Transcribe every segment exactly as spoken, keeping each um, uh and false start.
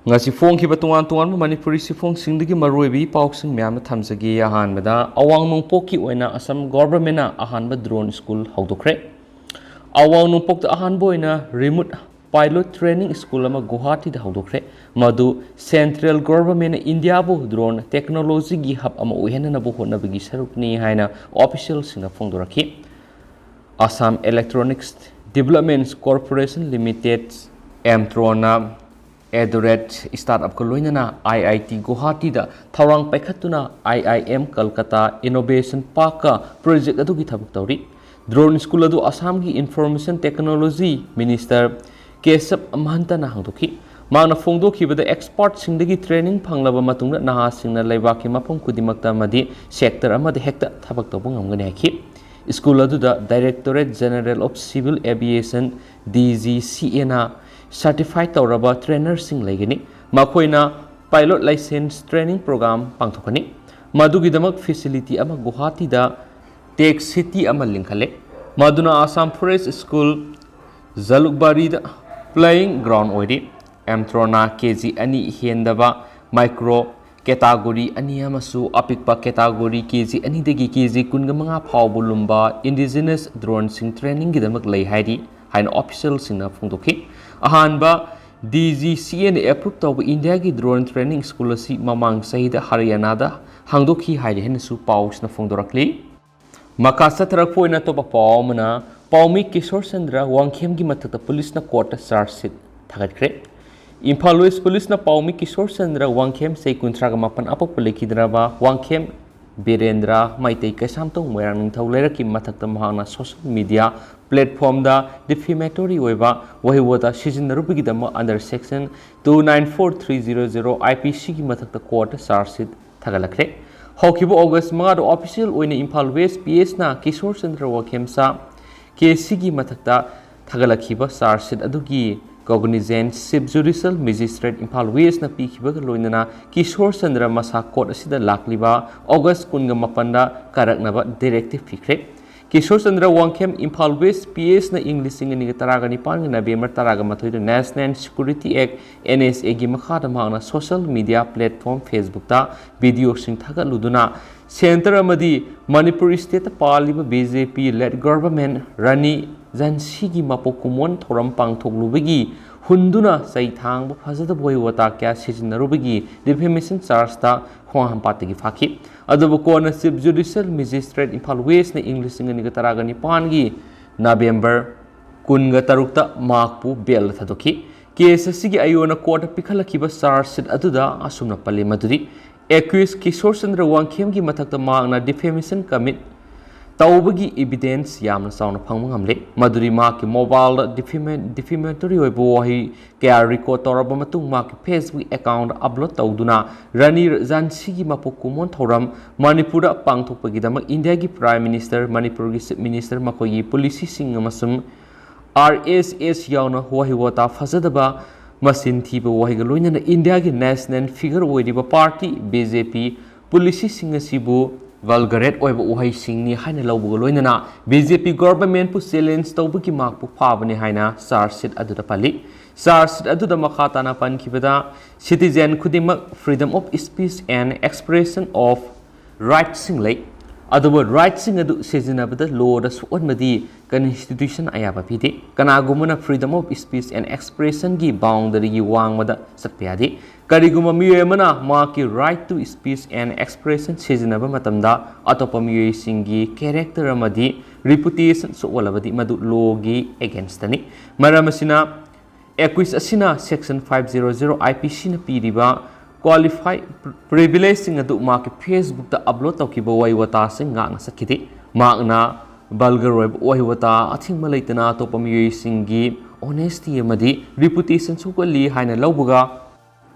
ꯉꯁꯤ ꯐꯣꯡꯈꯤꯕ ꯇꯣꯉꯥꯟ ꯇꯣꯉꯥꯟꯕ ꯃꯅꯤꯄꯨꯔꯤ ꯆꯦꯐꯣꯡꯁꯤꯡꯗꯒꯤ ꯃꯔꯨꯑꯣꯏꯕ ꯏ ꯄꯥꯎꯁꯤꯡ ꯃꯌꯥꯝ ꯑꯃ ꯊꯝꯖꯒꯦ꯫ ꯑꯍꯥꯟꯕꯗ, ꯑꯋꯥꯡ ꯅꯣꯡꯄꯣꯛꯀꯤ ꯑꯣꯏꯅ ꯑꯁꯥꯝ ꯒꯣꯚꯔꯟꯃꯦꯟꯠꯅ ꯑꯍꯥꯟꯕ ꯗ꯭ꯔꯣꯟ ꯁ꯭ꯀꯨꯜ ꯍꯧꯗꯣꯛꯈ꯭ꯔꯦ꯫ ꯑꯋꯥꯡ ꯅꯣꯡꯄꯣꯛꯇ ꯑꯍꯥꯟꯕ ꯑꯣꯏꯅ ꯔꯤꯃꯣꯠ ꯄꯥꯏꯂꯣꯠ ꯇ꯭ꯔꯦꯅꯤꯡ ꯁ꯭ꯀꯨꯜ ꯑꯃ ꯒꯨꯋꯥꯍꯥꯇꯤꯗ ꯍꯧꯗꯣꯛꯈ꯭ꯔꯦ꯫ ꯃꯗꯨ ꯁꯦꯟꯇ꯭ꯔꯦꯜ ꯒꯣꯚꯔꯟꯃꯦꯟꯠꯅ ꯏꯟꯗꯤꯌꯥꯕꯨ ꯗ꯭ꯔꯣꯟ ꯇꯦꯛꯅꯣꯂꯣꯖꯤꯒꯤ ꯍꯕ ꯑꯃ ꯑꯣꯏꯍꯟꯅꯅꯕ ꯍꯣꯠꯅꯕꯒꯤ ꯁꯔꯨꯛꯅꯤ ꯍꯥꯏꯅ ꯑꯣꯐꯤꯁꯤꯌꯦꯜꯁꯤꯡꯅ ꯐꯣꯡꯗꯣꯔꯛꯈꯤ꯫ Assam electronics development corporation limited, ꯑꯦꯝꯇ꯭ꯔꯣꯟꯅ ꯑꯦꯠ ꯗ ꯔꯦꯠ ꯁ꯭ꯇꯥꯔꯠ ꯑꯞꯀ ꯂꯣꯏꯅꯅ ꯑꯥꯏ ꯑꯥꯏ ꯇꯤ ꯒꯨꯋꯥꯍꯥꯇꯤꯗ ꯊꯧꯔꯥꯡ ꯄꯥꯏꯈꯠꯇꯨꯅ I I M Kolkata innovation ꯄꯥꯔꯛꯀ ꯄ꯭ꯔꯣꯖꯦꯛ ꯑꯗꯨꯒꯤ ꯊꯕꯛ ꯇꯧꯔꯤ꯫ ꯗ꯭ꯔꯣꯟ ꯁ꯭ꯀꯨꯜ ꯑꯗꯨ ꯑꯁꯥꯝꯒꯤ ꯏꯟꯐꯣꯔꯃꯦꯁꯟ ꯇꯦꯛꯅꯣꯂꯣꯖꯤ ꯃꯤꯅꯤꯁꯇꯔ ꯀꯦꯁꯕ ꯃꯍꯟꯇꯅ ꯍꯥꯡꯗꯣꯛꯈꯤ꯫ ꯃꯍꯥꯛꯅ ꯐꯣꯡꯗꯣꯛꯈꯤꯕꯗ, ꯑꯦꯛꯁꯄꯔꯠꯁꯤꯡꯗꯒꯤ ꯇ꯭ꯔꯦꯅꯤꯡ ꯐꯪꯂꯕ ꯃꯇꯨꯡꯗ ꯅꯍꯥꯁꯤꯡꯅ ꯂꯩꯕꯥꯛꯀꯤ ꯃꯐꯝ ꯈꯨꯗꯤꯡꯃꯛꯇ ꯑꯃꯗꯤ ꯁꯦꯛꯇꯔ ꯑꯃꯗ ꯍꯦꯛꯇ ꯊꯕꯛ ꯇꯧꯕ ꯉꯝꯒꯅꯤ ꯍꯥꯏꯈꯤ꯫ ꯁ꯭ꯀꯨꯜ ꯑꯗꯨꯗ Directorate General of Civil Aviation, D G C ꯑꯦꯅ ꯁꯔꯇꯤꯐꯥꯏ ꯇꯧꯔꯕ ꯇ꯭ꯔꯦꯅꯔꯁꯤꯡ ꯂꯩꯒꯅꯤ꯫ ꯃꯈꯣꯏꯅ ꯄꯥꯏꯂꯣꯠ ꯂꯥꯏꯁꯦꯟꯁ ꯇ꯭ꯔꯦꯅꯤꯡ ꯄ꯭ꯔꯣꯒ꯭ꯔꯥꯝ ꯄꯥꯡꯊꯣꯛꯀꯅꯤ꯫ ꯃꯗꯨꯒꯤꯗꯃꯛ ꯐꯦꯁꯤꯂꯤꯇꯤ ꯑꯃ ꯒꯨꯋꯥꯍꯥꯇꯤꯗ ꯇꯦꯛ ꯁꯤꯇꯤ ꯑꯃ ꯂꯤꯡꯈꯠꯂꯦ, ꯃꯗꯨꯅ ꯑꯁꯥꯝ ꯐꯣꯔꯦꯁ꯭ꯠ ꯁ꯭ꯀꯨꯜ ꯖꯂꯨꯛꯕꯥꯔꯤꯗ ꯄ꯭ꯂꯦꯌꯤꯡ ꯒ꯭ꯔꯥꯎꯟ ꯑꯣꯏꯔꯤ꯫ ꯑꯦꯝꯇ꯭ꯔꯣꯟꯅ ꯀꯦ ꯖꯤ ꯑꯅꯤ ꯍꯦꯟꯗꯕ ꯃꯥꯏꯀ꯭ꯔꯣ ꯀꯦꯇꯥꯒꯣꯔꯤ ꯑꯅꯤ ꯑꯃꯁꯨ ꯑꯄꯤꯛꯄ ꯀꯦꯇꯥꯒꯣꯔꯤ ꯀꯦ ꯖꯤ ꯑꯅꯤꯗꯒꯤ ꯀꯦ ꯖꯤ ꯀꯨꯟꯒ ꯃꯉꯥ ꯐꯥꯎꯕ ꯂꯨꯝꯕ ꯏꯟꯗꯤꯖꯤꯅꯁ ꯗ꯭ꯔꯣꯟꯁꯤꯡ ꯇ꯭ꯔꯦꯅꯤꯡꯒꯤꯗꯃꯛ ꯂꯩ ꯍꯥꯏꯔꯤ ꯍꯥꯏꯅ ꯑꯣꯐꯤꯁꯤꯌꯦꯜꯁꯤꯡꯅ ꯐꯣꯡꯗꯣꯛꯈꯤ꯫ ꯑꯍꯥꯟꯕ ꯗꯤ ꯖꯤ ꯁꯤ ꯑꯦꯅ ꯑꯦꯄ꯭ꯔꯨꯞ ꯇꯧꯕ ꯏꯟꯗꯤꯌꯥꯒꯤ ꯗ꯭ꯔꯣꯟ ꯇ꯭ꯔꯦꯅꯤꯡ ꯁ꯭ꯀꯨꯜ ꯑꯁꯤ ꯃꯃꯥꯡ ꯆꯍꯤꯗ ꯍꯔꯤꯌꯥꯅꯥꯗ ꯍꯥꯡꯗꯣꯛꯈꯤ ꯍꯥꯏꯔꯤ ꯍꯥꯏꯅꯁꯨ ꯄꯥꯎꯁꯤꯅ ꯐꯣꯡꯗꯣꯔꯛꯂꯤ꯫ ꯃꯈꯥ ꯆꯠꯊꯔꯛꯄ ꯑꯣꯏꯅ ꯑꯇꯣꯞꯄ ꯄꯥꯎ ꯑꯃꯅ, ꯄꯥꯎꯃꯤ ꯀꯤꯁꯣꯔ ꯆꯟꯗ꯭ꯔ ꯋꯥꯡꯈꯦꯝꯒꯤ ꯃꯊꯛꯇ ꯄꯨꯂꯤꯁꯅ ꯀꯣꯔꯠꯇ ꯆꯥꯔꯖ ꯁꯤꯠ ꯊꯥꯒꯠꯈ꯭ꯔꯦ꯫ ꯏꯝꯐꯥꯜ ꯋꯦꯁ꯭ꯠ ꯄꯨꯂꯤꯁꯅ ꯄꯥꯎꯃꯤ ꯀꯤꯁꯣꯔ ꯆꯟꯗ꯭ꯔ ꯋꯥꯡꯈꯦꯝ, ꯆꯍꯤ ꯀꯨꯟꯊ꯭ꯔꯥꯒ ꯃꯥꯄꯟ, ꯑꯄꯣꯛꯄ ꯂꯩꯈꯤꯗ꯭ꯔꯕ ꯋꯥꯡꯈꯦꯝ ꯕꯤꯔꯦꯟꯗ꯭ꯔ ꯃꯩꯇꯩ, ꯀꯩꯁꯥꯝꯊꯣꯡ ꯃꯣꯏꯔꯥꯡ ꯅꯤꯡꯊꯧ ꯂꯩꯔꯛꯀꯤ ꯃꯊꯛꯇ ꯃꯍꯥꯛꯅ ꯁꯣꯁꯤꯌꯦꯜ ꯃꯤꯗꯤꯌꯥ ꯄ꯭ꯂꯦꯠꯐꯣꯔꯝꯗ ꯗꯤꯐꯦꯃꯦꯇꯣꯔꯤ ꯑꯣꯏꯕ ꯋꯥꯍꯩ ꯋꯥꯇꯥ ꯁꯤꯖꯤꯟꯅꯔꯨꯕꯒꯤꯗꯃꯛ under section two nine four three zero zero I P C ꯒꯤ ꯃꯊꯛꯇ ꯀꯣꯔꯠꯇ ꯆꯥꯔꯖ ꯁꯤꯠ ꯊꯥꯒꯠꯂꯛꯈ꯭ꯔꯦ꯫ ꯍꯧꯈꯤꯕ ꯑꯣꯒꯁ꯭ꯠ ꯃꯉꯥꯗ ꯑꯣꯐꯤꯁꯤꯌꯦꯜ ꯑꯣꯏꯅ ꯏꯝꯐꯥꯜ ꯋꯦꯁ꯭ꯠ ꯄꯤ ꯑꯦꯁꯅ ꯀꯤꯁꯣꯔ ꯆꯟꯗ꯭ꯔ ꯋꯥꯈꯦꯝꯆꯥ ꯀꯦ ꯁꯤꯒꯤ ꯃꯊꯛꯇ ꯊꯥꯒꯠꯂꯛꯈꯤꯕ ꯆꯥꯔꯖ ꯁꯤꯠ ꯑꯗꯨꯒꯤ ꯀꯣꯒꯅꯤꯖꯦꯟꯁ ꯆꯤꯐ ꯖꯨꯗꯤꯁꯤꯌꯦꯜ ꯃꯦꯖꯤꯁꯇ꯭ꯔꯦꯠ ꯏꯝꯐꯥꯜ ꯋꯦꯁ꯭ꯠꯅ ꯄꯤꯈꯤꯕꯒ ꯂꯣꯏꯅꯅ ꯀꯤꯁꯣꯔ ꯆꯟꯗ꯭ꯔ ꯃꯁꯥ ꯀꯣꯔꯠ ꯑꯁꯤꯗ ꯂꯥꯛꯂꯤꯕ ꯑꯣꯒꯁ꯭ꯠ ꯀꯨꯟꯒ ꯃꯥꯄꯟꯗ ꯀꯥꯔꯛꯅꯕ ꯗꯤꯔꯦꯛꯇꯤꯚ ꯄꯤꯈ꯭ꯔꯦ꯫ ꯀꯤꯁꯣꯔ ꯆꯟꯗ꯭ꯔ ꯋꯥꯡꯈꯦꯝ, ꯏꯝꯐꯥꯜ ꯋꯦꯁ ꯄꯤ ꯑꯦꯁꯅ ꯏꯪ ꯂꯤꯁꯤꯡ ꯑꯅꯤꯒ ꯇꯔꯥꯒ ꯅꯤꯄꯥꯟꯒꯤ ꯅꯕꯦꯝꯕꯔ ꯇꯔꯥꯒ ꯃꯥꯊꯣꯏꯗ National Security Act, N S A ꯒꯤ ꯃꯈꯥꯗ ꯃꯍꯥꯛꯅ social media platform Facebook ꯇ video ꯁꯤꯡ ꯊꯥꯒꯠꯂꯨꯗꯨꯅ centre ꯑꯃꯗꯤ ꯃꯅꯤꯄꯨꯔ state ꯇ ꯄꯥꯜꯂꯤꯕ B J P led government ꯔꯥꯅꯤ ꯖꯥꯟꯁꯤꯒꯤ ꯃꯄꯣꯛ ꯀꯨꯝꯑꯣꯟ ꯊꯧꯔꯝ ꯄꯥꯡꯊꯣꯛꯂꯨꯕꯒꯤ ꯍꯨꯟꯗꯨꯅ ꯆꯩ ꯊꯥꯡꯕ ꯐꯖꯗꯕ ꯋꯥꯍꯩ ꯋꯥꯇꯥ ꯀꯌꯥ ꯁꯤꯖꯤꯟꯅꯔꯨꯕꯒꯤ defamation charge ꯇ ꯈꯣꯡꯍꯥꯝꯄꯥꯠꯇꯒꯤ ꯐꯥꯈꯤ꯫ ꯑꯗꯨꯕꯨ ꯀꯣꯟꯅ Chief Judicial Magistrate ꯏꯝꯐꯥꯜ ꯋꯦꯁꯅ ꯏꯪ ꯂꯤꯁꯤꯡ ꯑꯅꯤꯒ ꯇꯔꯥꯒ ꯅꯤꯄꯥꯟꯒꯤ ꯅꯕꯦꯝꯕꯔ ꯀꯨꯟꯒ ꯇꯔꯨꯛꯇ ꯃꯍꯥꯛꯄꯨ bail ꯊꯥꯗꯣꯛꯈꯤ꯫ Case ꯑꯁꯤꯒꯤ ꯑꯌꯣꯟꯅ court ꯇ ꯄꯤꯈꯠꯂꯛꯈꯤꯕ charge sheet ꯑꯗꯨꯗ ꯑꯁꯨꯝꯅ ꯄꯜꯂꯤ ꯃꯗꯨꯗꯤ, accused ꯀꯤꯁꯣꯔ ꯆꯟꯗ꯭ꯔ ꯋꯥꯡꯈꯦꯝꯒꯤ ꯃꯊꯛꯇ ꯃꯍꯥꯛꯅ defamation commit ꯇꯧꯕꯒꯤ evidence ꯌꯥꯝꯅ ꯆꯥꯎꯅ ꯐꯪꯕ ꯉꯝꯂꯦ, ꯃꯗꯨꯗꯤ ꯃꯍꯥꯛꯀꯤ mobile ꯗ defama-, defamatory ꯑꯣꯏꯕ ꯋꯥꯍꯩ ꯀꯌꯥ record ꯇꯧꯔꯕ ꯃꯇꯨꯡ ꯃꯍꯥꯛꯀꯤ Facebook account ꯗ upload ꯇꯧꯗꯨꯅ ꯔꯥꯅꯤ ꯖꯥꯟꯁꯤꯒꯤ ꯃꯄꯣꯛ ꯀꯨꯝꯑꯣꯟ ꯊꯧꯔꯝ ꯃꯅꯤꯄꯨꯔꯗ ꯄꯥꯡꯊꯣꯛꯄꯒꯤꯗꯃꯛ ꯏꯟꯗꯤꯌꯥꯒꯤ Prime Minister, ꯃꯅꯤꯄꯨꯔꯒꯤ Chief Minister ꯃꯈꯣꯏꯒꯤ policy ꯁꯤꯡ ꯑꯃꯁꯨꯡ R S S ꯌꯥꯎꯅ ꯋꯥꯍꯩ ꯋꯥꯇꯥ ꯐꯖꯗꯕ, ꯃꯆꯤꯟ ꯊꯤꯕ ꯋꯥꯍꯩꯒ ꯂꯣꯏꯅꯅ ꯏꯟꯗꯤꯌꯥꯒꯤ national figure ꯑꯣꯏꯔꯤꯕ party B J P policy ꯁꯤꯡ ꯑꯁꯤꯕꯨ vulgarate ꯑꯣꯏꯕ ꯋꯥꯍꯩꯁꯤꯡꯅꯤ ꯍꯥꯏꯅ ꯂꯧꯕꯒ ꯂꯣꯏꯅꯅ B J P government ꯄꯨ challenge ꯇꯧꯕꯒꯤ ꯃꯍꯥꯛꯄꯨ ꯐꯥꯕꯅꯤ ꯍꯥꯏꯅ charge sheet ꯑꯗꯨꯗ ꯄꯜꯂꯤ꯫ Charge sheet ꯑꯗꯨꯗ ꯃꯈꯥ ꯇꯥꯅ ꯄꯟꯈꯤꯕꯗ, citizen ꯈꯨꯗꯤꯡꯃꯛ freedom of speech and expression of right ꯁꯤꯡ ꯂꯩ, ꯑꯗꯨꯕꯨ right ꯁꯤꯡ ꯑꯗꯨ ꯁꯤꯖꯤꯟꯅꯕꯗ law ꯗ ꯁꯣꯛꯍꯟꯕꯗꯤ constitution ꯑꯌꯥꯕ ꯄꯤꯗꯦ꯫ ꯀꯅꯥꯒꯨꯝꯕꯅ freedom of speech and expression ꯒꯤ boundary ꯒꯤ ꯋꯥꯡꯃꯗ ꯆꯠꯄ ꯌꯥꯗꯦ꯫ ꯀꯔꯤꯒꯨꯝꯕ ꯃꯤꯑꯣꯏ ꯑꯃꯅ ꯃꯍꯥꯛꯀꯤ right to speech and expression ꯁꯤꯖꯤꯟꯅꯕ ꯃꯇꯝꯗ ꯑꯇꯣꯞꯄ ꯃꯤꯑꯣꯏꯁꯤꯡꯒꯤ character ꯑꯃꯗꯤ reputation ꯁꯣꯛꯍꯜꯂꯕꯗꯤ ꯃꯗꯨ law ꯒꯤ against ꯅꯤ꯫ ꯃꯔꯝ ꯑꯁꯤꯅ, accused ꯑꯁꯤꯅ section five zero zero I P C ꯅ ꯄꯤꯔꯤꯕ qualify privilege ꯁꯤꯡ ꯑꯗꯨ ꯃꯍꯥꯛꯀꯤ Facebook ꯇ upload ꯇꯧꯈꯤꯕ ꯋꯥꯍꯩ ꯋꯥꯇꯥꯁꯤꯡ ꯉꯥꯛꯅ ꯆꯠꯈꯤꯗꯦ꯫ ꯃꯍꯥꯛꯅ vulgar ꯑꯣꯏꯕ ꯋꯥꯍꯩ ꯋꯥꯇꯥ ꯑꯊꯤꯡꯕ ꯂꯩꯇꯅ ꯑꯇꯣꯞꯄ ꯃꯤꯑꯣꯏꯁꯤꯡꯒꯤ honesty ꯑꯃꯗꯤ reputation ꯁꯣꯛꯍꯜꯂꯤ ꯍꯥꯏꯅ ꯂꯧꯕꯒ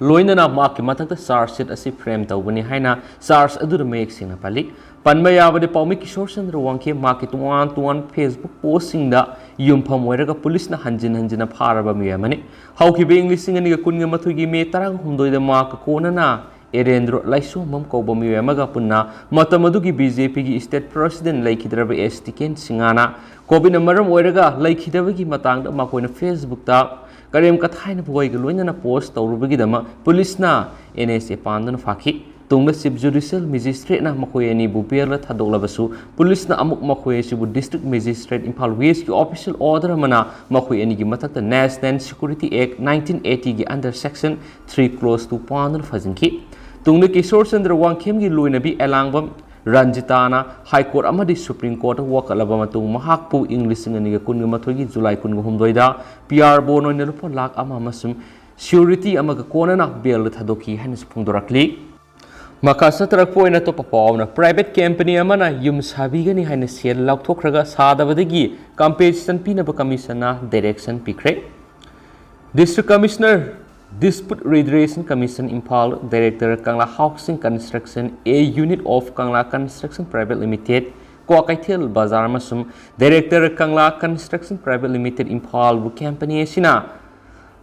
ꯂꯣꯏꯅꯅ ꯃꯍꯥꯛꯀꯤ ꯃꯊꯛꯇ charge sheet ꯑꯁꯤ frame ꯇꯧꯕꯅꯤ ꯍꯥꯏꯅ charge ꯑꯗꯨꯗ ꯃꯌꯦꯛ ꯁꯦꯡꯅ ꯄꯜꯂꯤ꯫ ꯄꯟꯕ ꯌꯥꯕꯗꯤ, ꯄꯥꯎꯃꯤ ꯀꯤꯁꯣꯔ ꯆꯟꯗ꯭ꯔ ꯋꯥꯡꯈꯦꯝ ꯃꯍꯥꯛꯀꯤ ꯇꯣꯉꯥꯟ ꯇꯣꯉꯥꯟꯕ Facebook post ꯁꯤꯡꯗ ꯌꯨꯝꯐꯝ ꯑꯣꯏꯔꯒ police ꯅ ꯍꯟꯖꯤꯟ ꯍꯟꯖꯤꯟꯅ ꯐꯥꯔꯕ ꯃꯤꯑꯣꯏ ꯑꯃꯅꯤ꯫ ꯍꯧꯈꯤꯕ ꯏꯪ ꯂꯤꯁꯤꯡ ꯑꯅꯤꯒ ꯀꯨꯟꯒ ꯃꯥꯊꯣꯏꯒꯤ May ꯇꯔꯥꯍꯨꯝꯗꯣꯏꯗ ꯃꯍꯥꯛꯀ ꯀꯣꯟꯅꯅ ꯑꯦꯔꯦꯟꯗ꯭ꯔꯣ ꯂꯥꯏꯁꯣꯝꯕꯝ ꯀꯧꯕ ꯃꯤꯑꯣꯏ ꯑꯃꯒ ꯄꯨꯟꯅ ꯃꯇꯝ ꯑꯗꯨꯒꯤ ꯕꯤ ꯖꯦ ꯄꯤꯒꯤ state president ꯂꯩꯈꯤꯗ꯭ꯔꯕ ꯑꯦꯁ ꯇꯤꯀꯦꯟ ꯁꯤꯡꯍꯅ COVID ꯅ ꯃꯔꯝ ꯑꯣꯏꯔꯒ ꯂꯩꯈꯤꯗꯕꯒꯤ ꯃꯇꯥꯡꯗ ꯃꯈꯣꯏꯅ Facebook ꯇ ꯀꯔꯦꯝ ꯀꯊꯥꯏꯅꯕ ꯋꯥꯍꯩꯒ ꯂꯣꯏꯅꯅ post ꯇꯧꯔꯨꯕꯒꯤꯗꯃꯛ ꯄꯨꯂꯤꯁꯅ ꯑꯦꯟ ꯑꯦꯁ ꯑꯦ ꯄꯥꯟꯗꯨꯅ ꯐꯥꯈꯤ꯫ ꯇꯨꯡꯗ Chief Judicial Magistrate ꯅ ꯃꯈꯣꯏ ꯑꯅꯤꯕꯨ bail ꯗ ꯊꯥꯗꯣꯛꯂꯕꯁꯨ, ꯄꯨꯂꯤꯁꯅ ꯑꯃꯨꯛ ꯃꯈꯣꯏ ꯑꯁꯤꯕꯨ District Magistrate ꯏꯝꯐꯥꯜ West ꯀꯤ official order ꯑꯃꯅ ꯃꯈꯣꯏ ꯑꯅꯤꯒꯤ ꯃꯊꯛꯇ National Security Act nineteen eighty ꯒꯤ under section three clause two ꯄꯥꯟꯗꯨꯅ ꯐꯥꯖꯤꯟꯈꯤ꯫ ꯇꯨꯡꯗ ꯀꯤꯁꯣꯔ ꯆꯟꯗ꯭ꯔ ꯋꯥꯡꯈꯦꯝꯒꯤ ꯂꯣꯏꯅꯕꯤ ꯑꯦꯂꯥꯡꯕꯝ ꯔꯟꯖꯤꯇꯥꯅ High Court ꯑꯃꯗꯤ Supreme Court ꯇ ꯋꯥꯀꯠꯂꯕ ꯃꯇꯨꯡ, ꯃꯍꯥꯛꯄꯨ ꯏꯪ ꯂꯤꯁꯤꯡ ꯑꯅꯤꯒ ꯀꯨꯟꯒ ꯃꯥꯊꯣꯏꯒꯤ ꯖꯨꯂꯥꯏ ꯀꯨꯟꯒ ꯍꯨꯝꯗꯣꯏꯗ P R bond ꯑꯣꯏꯅ ꯂꯨꯄꯥ ꯂꯥꯈ ꯑꯃ ꯑꯃꯁꯨꯡ surety ꯑꯃꯒ ꯀꯣꯟꯅꯅ bail ꯗ ꯊꯥꯗꯣꯛꯈꯤ ꯍꯥꯏꯅꯁꯨ ꯐꯣꯡꯗꯣꯔꯛꯂꯤ꯫ ꯃꯈꯥ ꯆꯠꯊꯔꯛꯄ ꯑꯣꯏꯅ ꯑꯇꯣꯞꯄ ꯄꯥꯎ ꯑꯃꯅ, private company ꯑꯃꯅ ꯌꯨꯝ ꯁꯥꯕꯤꯒꯅꯤ ꯍꯥꯏꯅ ꯁꯦꯜ ꯂꯧꯊꯣꯛꯈ꯭ꯔꯒ ꯁꯥꯗꯕꯗꯒꯤ compensation ꯄꯤꯅꯕ commission ꯅ direction ꯄꯤꯈ꯭ꯔꯦ꯫ District Commissioner, Dispute Redressal Commission, Imphal, Director, Kangla Housing Construction, a unit of Kangla Construction Private Limited, Kwakeithel ꯕꯖꯥꯔ ꯑꯃꯁꯨꯡ Director, Kangla Construction Private Limited, ꯏꯝꯐꯥꯜꯕꯨ company ꯑꯁꯤꯅ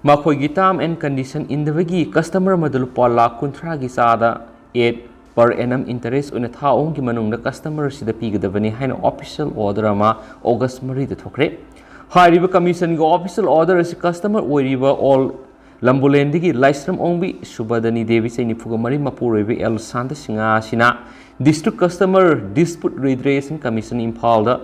ꯃꯈꯣꯏꯒꯤ term and condition ꯏꯟꯗꯕꯒꯤ customer ꯑꯃꯗ ꯂꯨꯄꯥ ꯂꯥꯈ ꯀꯨꯟꯊ꯭ꯔꯥꯒꯤ ꯆꯥꯗ eight per annum interest ꯑꯣꯏꯅ ꯊꯥ ꯑꯍꯨꯝꯒꯤ ꯃꯅꯨꯡꯗ customer ꯑꯁꯤꯗ ꯄꯤꯒꯗꯕꯅꯤ ꯍꯥꯏꯅ official order ꯑꯃ August ꯃꯔꯤꯗ ꯊꯣꯛꯈ꯭ꯔꯦ꯫ ꯍꯥꯏꯔꯤꯕ commission ꯒꯤ official order ꯑꯁꯤ customer ꯑꯣꯏꯔꯤꯕ ꯑꯣꯜ ꯂꯝꯕꯨꯂꯦꯟꯗꯒꯤ ꯂꯥꯏꯁ꯭ꯔꯝ ꯑꯣꯡꯕꯤ ꯁꯨꯕꯗꯅꯤ ꯗꯦꯕꯤ, ꯆꯍꯤ ꯅꯤꯐꯨꯒ ꯃꯔꯤ, ꯃꯄꯨꯔꯣꯏꯕ ꯑꯦꯜ ꯁꯥꯟꯇ ꯁꯤꯡꯍ ꯑꯁꯤꯅ District Customer Dispute Redressal Commission, ꯏꯝꯐꯥꯜꯗ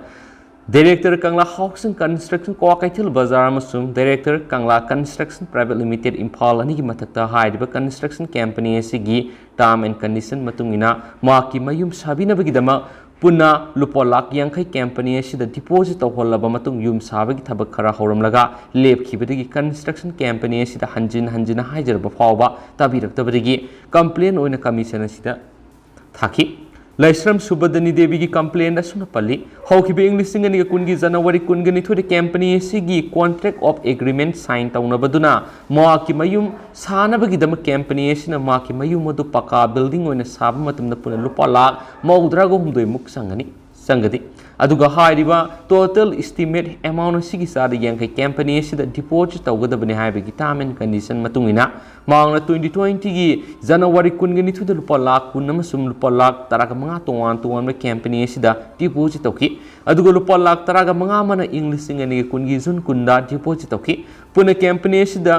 Director, Kangla Housing Construction, Kwakeithel ꯕꯖꯥꯔ ꯑꯃꯁꯨꯡ Director, Kangla Construction Private Limited, Imphal ꯑꯅꯤꯒꯤ ꯃꯊꯛꯇ ꯍꯥꯏꯔꯤꯕ construction company ꯑꯁꯤꯒꯤ term and condition ꯃꯇꯨꯡ ꯏꯟꯅ ꯃꯍꯥꯛꯀꯤ ꯃꯌꯨꯝ ꯁꯥꯕꯤꯅꯕꯒꯤꯗꯃꯛ ꯄꯨꯟꯅ ꯂꯨꯄꯥ ꯂꯥꯈ ꯌꯥꯡꯈꯩ company ꯑꯁꯤꯗ deposit ꯇꯧꯍꯜꯂꯕ ꯃꯇꯨꯡ, ꯌꯨꯝ ꯁꯥꯕꯒꯤ ꯊꯕꯛ ꯈꯔ ꯍꯧꯔꯝꯂꯒ ꯂꯦꯞꯈꯤꯕꯗꯒꯤ construction company ꯑꯁꯤꯗ ꯍꯟꯖꯤꯟ ꯍꯟꯖꯤꯟ ꯍꯥꯏꯖꯔꯕ ꯐꯥꯎꯕ ꯇꯥꯕꯤꯔꯛꯇꯕꯗꯒꯤ complaint ꯑꯣꯏꯅ commission ꯑꯁꯤꯗ ꯊꯥꯈꯤ꯫ ꯂꯥꯏꯁ꯭ꯔꯝ ꯁꯨꯕꯗꯅꯤ ꯗꯦꯕꯤꯒꯤ complaint ꯑꯁꯨꯝꯅ ꯄꯜꯂꯤ, ꯍꯧꯈꯤꯕ ꯏꯪ ꯂꯤꯁꯤꯡ ꯑꯅꯤꯒ ꯀꯨꯟꯒꯤ ꯖꯅꯋꯥꯔꯤ ꯀꯨꯟꯒ ꯅꯤꯊꯣꯏꯗ company ꯑꯁꯤꯒꯤ contract of agreement sign ꯇꯧꯅꯕꯗꯨꯅ ꯃꯍꯥꯛꯀꯤ ꯃꯌꯨꯝ ꯁꯥꯅꯕꯒꯤꯗꯃꯛ company ꯑꯁꯤꯅ ꯃꯍꯥꯛꯀꯤ ꯃꯌꯨꯝ ꯑꯗꯨ ꯄꯀꯥ building ꯑꯣꯏꯅ ꯁꯥꯕ ꯃꯇꯝꯗ ꯄꯨꯟꯅ ꯂꯨꯄꯥ ꯂꯥꯈ ꯃꯧꯗ꯭ꯔꯥꯒ ꯍꯨꯝꯗꯣꯏ ꯃꯨꯛ ꯆꯪꯒꯅꯤ, ꯆꯪꯒꯅꯤ꯫ ꯑꯗꯨꯒ ꯍꯥꯏꯔꯤꯕ total estimate amount ꯑꯁꯤꯒꯤ ꯆꯥꯗ ꯌꯥꯡꯈꯩ company ꯑꯁꯤꯗ deposit ꯇꯧꯒꯗꯕꯅꯤ ꯍꯥꯏꯕꯒꯤ term and condition ꯃꯇꯨꯡ ꯏꯟꯅ ꯃꯍꯥꯛꯅ twenty twenty ꯒꯤ January ꯀꯨꯟꯒ ꯅꯤꯊꯣꯏꯗ ꯂꯨꯄꯥ ꯂꯥꯈ ꯀꯨꯟ ꯑꯃꯁꯨꯡ ꯂꯨꯄꯥ ꯂꯥꯈ ꯇꯔꯥꯒ ꯃꯉꯥ ꯇꯣꯉꯥꯟ ꯇꯣꯉꯥꯟꯕ company ꯑꯁꯤꯗ deposit ꯇꯧꯈꯤ꯫ ꯑꯗꯨꯒ ꯂꯨꯄꯥ ꯂꯥꯈ ꯇꯔꯥꯒ ꯃꯉꯥ ꯑꯃꯅ ꯏꯪ ꯂꯤꯁꯤꯡ ꯑꯅꯤꯒ ꯀꯨꯟꯒꯤ June ꯀꯨꯟꯗ deposit ꯇꯧꯈꯤ꯫ ꯄꯨꯟꯅ company ꯑꯁꯤꯗ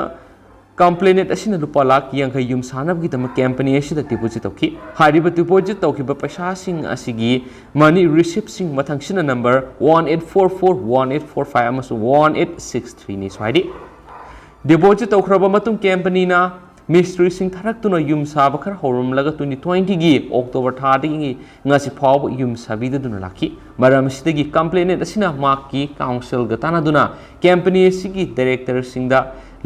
complainant ꯑꯁꯤꯅ ꯂꯨꯄꯥ ꯂꯥꯈ ꯌꯥꯡꯈꯩ ꯌꯨꯝ ꯁꯥꯅꯕꯒꯤꯗꯃꯛ company ꯑꯁꯤꯗ deposit ꯇꯧꯈꯤ꯫ ꯍꯥꯏꯔꯤꯕ deposit ꯇꯧꯈꯤꯕ ꯄꯩꯁꯥꯁꯤꯡ ꯑꯁꯤꯒꯤ money receiptꯁꯤꯡ ꯃꯊꯪꯁꯤꯅ number one eight four four, one eight four five ꯑꯃꯁꯨꯡ one eight six three ꯅꯤ꯫ ꯁ꯭ꯋꯥꯏꯗꯤ deposit ꯇꯧꯈ꯭ꯔꯕ ꯃꯇꯨꯡ companyꯅ ꯃꯤꯁꯇ꯭ꯔꯤꯁꯤꯡ ꯊꯥꯔꯛꯇꯨꯅ ꯌꯨꯝ ꯁꯥꯕ ꯈꯔ ꯍꯧꯔꯝꯂꯒ twenty twenty ꯒꯤ October ꯊꯥꯗꯒꯤ ꯉꯁꯤ ꯐꯥꯎꯕ ꯌꯨꯝ ꯁꯥꯕꯤꯗꯗꯨꯅ ꯂꯥꯛꯈꯤ꯫ ꯃꯔꯝ ꯑꯁꯤꯗꯒꯤ complainant ꯑꯁꯤꯅ ꯃꯍꯥꯛꯀꯤ councilꯒ ꯇꯥꯟꯅꯗꯨꯅ company ꯑꯁꯤꯒꯤ directorꯁꯤꯡꯗ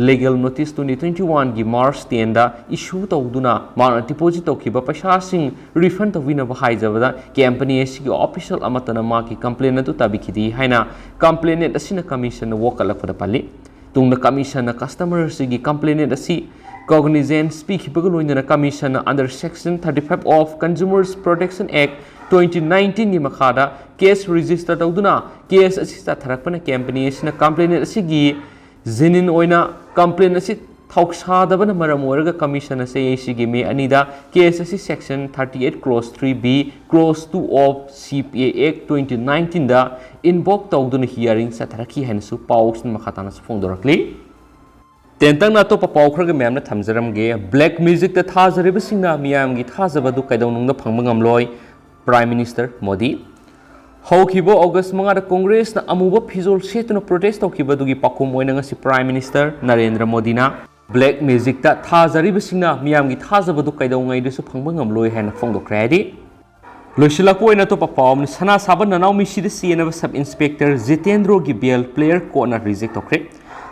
legal notice twenty twenty one ꯒꯤ March ten ꯗ issue ꯇꯧꯗꯨꯅ ꯃꯍꯥꯛꯅ deposit ꯇꯧꯈꯤꯕ ꯄꯩꯁꯥꯁꯤꯡ refund ꯇꯧꯕꯤꯅꯕ ꯍꯥꯏꯖꯕꯗ company ꯑꯁꯤꯒꯤ official ꯑꯃꯠꯇꯅ ꯃꯍꯥꯛꯀꯤ complaint ꯑꯗꯨ ꯇꯥꯕꯤꯈꯤꯗꯦ ꯍꯥꯏꯅ complainant ꯑꯁꯤꯅ commissionꯗ ꯋꯥꯀꯠꯂꯛꯄꯗ ꯄꯜꯂꯤ꯫ ꯇꯨꯡꯗ commissionꯅ customer ꯑꯁꯤꯒꯤ complainant ꯑꯁꯤ cognizance ꯄꯤꯈꯤꯕꯒ ꯂꯣꯏꯅꯅ commissionꯅ under section thirty five of Consumers Protection Act twenty nineteen ꯒꯤ ꯃꯈꯥꯗ case register ꯇꯧꯗꯨꯅ case ꯑꯁꯤ ꯆꯠꯊꯔꯛꯄꯅ company ꯑꯁꯤꯅ complainant ꯑꯁꯤꯒꯤ genuine ꯑꯣꯏꯅ complaint ꯑꯁꯤ ꯊꯧꯁꯥꯗꯕꯅ ꯃꯔꯝ ꯑꯣꯏꯔꯒ commissionꯅ ꯆꯌꯣꯜꯁꯤꯒꯤ May ꯑꯅꯤꯗ case ꯑꯁꯤ section thirty eight clause three B clause two of C P A Act twenty nineteen the invoke ꯇꯧꯗꯨꯅ hearing ꯆꯠꯊꯔꯛꯈꯤ ꯍꯥꯏꯅꯁꯨ ꯄꯥꯎꯁꯤꯡ ꯃꯈꯥ ꯇꯥꯅꯁꯨ ꯐꯣꯡꯗꯣꯔꯛꯂꯤ꯫ ꯇꯦꯟꯇꯛꯅ ꯑꯇꯣꯞꯄ ꯄꯥꯎ ꯈꯔꯒ ꯃꯌꯥꯝꯅ ꯊꯝꯖꯔꯝꯒꯦ꯫ Black musicꯇ ꯊꯥꯖꯔꯤꯕꯁꯤꯡꯅ ꯃꯤꯌꯥꯝꯒꯤ ꯊꯥꯖꯕ ꯑꯗꯨ ꯀꯩꯗꯧꯅꯨꯡꯗ ꯐꯪꯕ ꯉꯝꯂꯣꯏ, Prime Minister ꯃꯣꯗꯤ꯫ ꯍꯧꯈꯤꯕ August ꯃꯉꯥꯗ Congressꯅ ꯑꯃꯨꯕ ꯐꯤꯖꯣꯜ ꯁꯦꯠꯇꯨꯅ protest ꯇꯧꯈꯤꯕ ꯑꯗꯨꯒꯤ ꯄꯥꯎꯈꯨꯝ ꯑꯣꯏꯅ ꯉꯁꯤ Prime Minister ꯅꯔꯦꯟꯗ꯭ꯔ ꯃꯣꯗꯤꯅ Black musicꯇ ꯊꯥꯖꯔꯤꯕꯁꯤꯡꯅ ꯃꯤꯌꯥꯝꯒꯤ ꯊꯥꯖꯕꯗꯨ ꯀꯩꯗꯧꯉꯩꯗꯁꯨ ꯐꯪꯕ ꯉꯝꯂꯣꯏ ꯍꯥꯏꯅ ꯐꯣꯡꯗꯣꯛꯈ꯭ꯔꯦ ꯍꯥꯏꯔꯤ꯫ ꯂꯣꯏꯁꯤꯜꯂꯛꯄ ꯑꯣꯏꯅ ꯑꯇꯣꯞꯄ ꯄꯥꯎ ꯑꯃꯅ, ꯁꯅꯥ ꯁꯥꯕ ꯅꯅꯥꯎ ꯃꯤꯁꯤꯗ ꯆꯦꯟꯅꯕ sub inspector ꯖꯤꯇꯦꯟꯗ꯭ꯔꯣꯒꯤ bail player courtꯅ reject ꯇꯧꯈ꯭ꯔꯦ꯫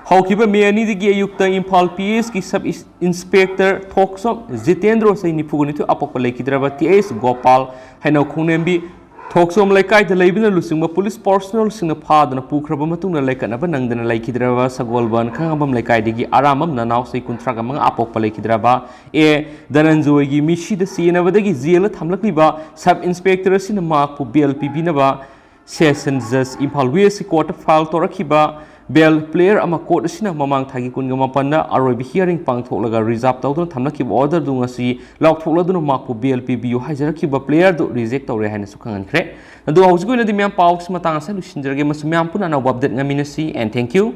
ꯍꯧꯈꯤꯕ May ꯑꯅꯤꯗꯒꯤ ꯑꯌꯨꯛꯇ ꯏꯝꯐꯥꯜ P S ꯀꯤ sub inspector ꯊꯣꯛꯆꯣꯝ ꯖꯤꯇꯦꯟꯗ꯭ꯔꯣ, ꯆꯍꯤ ꯅꯤꯐꯨꯒ ꯅꯤꯊꯣꯏ, ꯑꯄꯣꯛꯄ ꯂꯩꯈꯤꯗ꯭ꯔꯕ T S ꯒꯣꯄꯥꯜ, ꯍꯩꯅꯧ ꯈꯣꯡꯅꯦꯝꯕꯤ, ꯊꯣꯛꯆꯣꯝ ꯂꯩꯀꯥꯏꯗ ꯂꯩꯕꯅ ꯂꯨꯆꯤꯡꯕ police personnelꯁꯤꯡꯅ ꯐꯥꯗꯨꯅ ꯄꯨꯈ꯭ꯔꯕ ꯃꯇꯨꯡꯗ ꯂꯩꯈꯠꯅꯕ ꯅꯪꯗꯅ ꯂꯩꯈꯤꯗ꯭ꯔꯕ ꯁꯒꯣꯜꯕꯟ ꯈꯥꯉꯕꯝ ꯂꯩꯀꯥꯏꯗꯒꯤ ꯑꯔꯥꯝꯕꯝ ꯅꯅꯥꯎ, ꯆꯍꯤ ꯀꯨꯟꯊ꯭ꯔꯥꯒ ꯃꯉꯥ, ꯑꯄꯣꯛꯄ ꯂꯩꯈꯤꯗ꯭ꯔꯕ ꯑꯦ ꯙꯅꯟꯖꯣꯏꯒꯤ ꯃꯤꯁꯤꯗ ꯆꯦꯟꯅꯕꯗꯒꯤ jailꯗ ꯊꯝꯂꯛꯂꯤꯕ sub inspector ꯑꯁꯤꯅ ꯃꯍꯥꯛꯄꯨ bail ꯄꯤꯕꯤꯅꯕ Session Judge, Imphal West Court file ꯇꯧꯔꯛꯈꯤꯕ ꯕꯦꯜ ꯄ꯭ꯂꯦꯌꯔ ꯑꯃ ꯀꯣꯔꯠ ꯑꯁꯤꯅ ꯃꯃꯥꯡ ꯊꯥꯒꯤ ꯀꯨꯟꯒ ꯃꯥꯄꯟꯗ ꯑꯔꯣꯏꯕ ꯍꯤꯌꯥꯔꯤꯡ ꯄꯥꯡꯊꯣꯛꯂꯒ ꯔꯤꯖꯥꯔꯚ ꯇꯧꯗꯨꯅ ꯊꯝꯂꯛꯈꯤꯕ ꯑꯣꯔꯗꯔꯗꯨ ꯉꯁꯤ ꯂꯥꯎꯊꯣꯛꯂꯗꯨꯅ ꯃꯍꯥꯛꯄꯨ ꯕꯦꯜ ꯄꯤꯕꯤꯌꯨ ꯍꯥꯏꯖꯔꯛꯈꯤꯕ ꯄ꯭ꯂꯦꯌꯔꯗꯨ ꯔꯤꯖꯦꯛ ꯇꯧꯔꯦ ꯍꯥꯏꯅꯁꯨ ꯈꯪꯍꯟꯈ꯭ꯔꯦ꯫ ꯑꯗꯨ ꯍꯧꯖꯤꯛꯀꯤ ꯑꯣꯏꯅꯗꯤ ꯃꯌꯥꯝ ꯄꯥꯎꯁꯤ ꯃꯇꯥꯡ ꯑꯁꯤꯗ ꯂꯣꯏꯁꯤꯟꯖꯔꯒꯦ꯫ ꯃꯁꯤ ꯃꯌꯥꯝ ꯄꯨꯟꯅ ꯑꯅꯧꯕ ꯑꯞꯗꯦꯠ ꯉꯥꯏꯃꯤꯟꯅꯁꯤ, and thank you꯫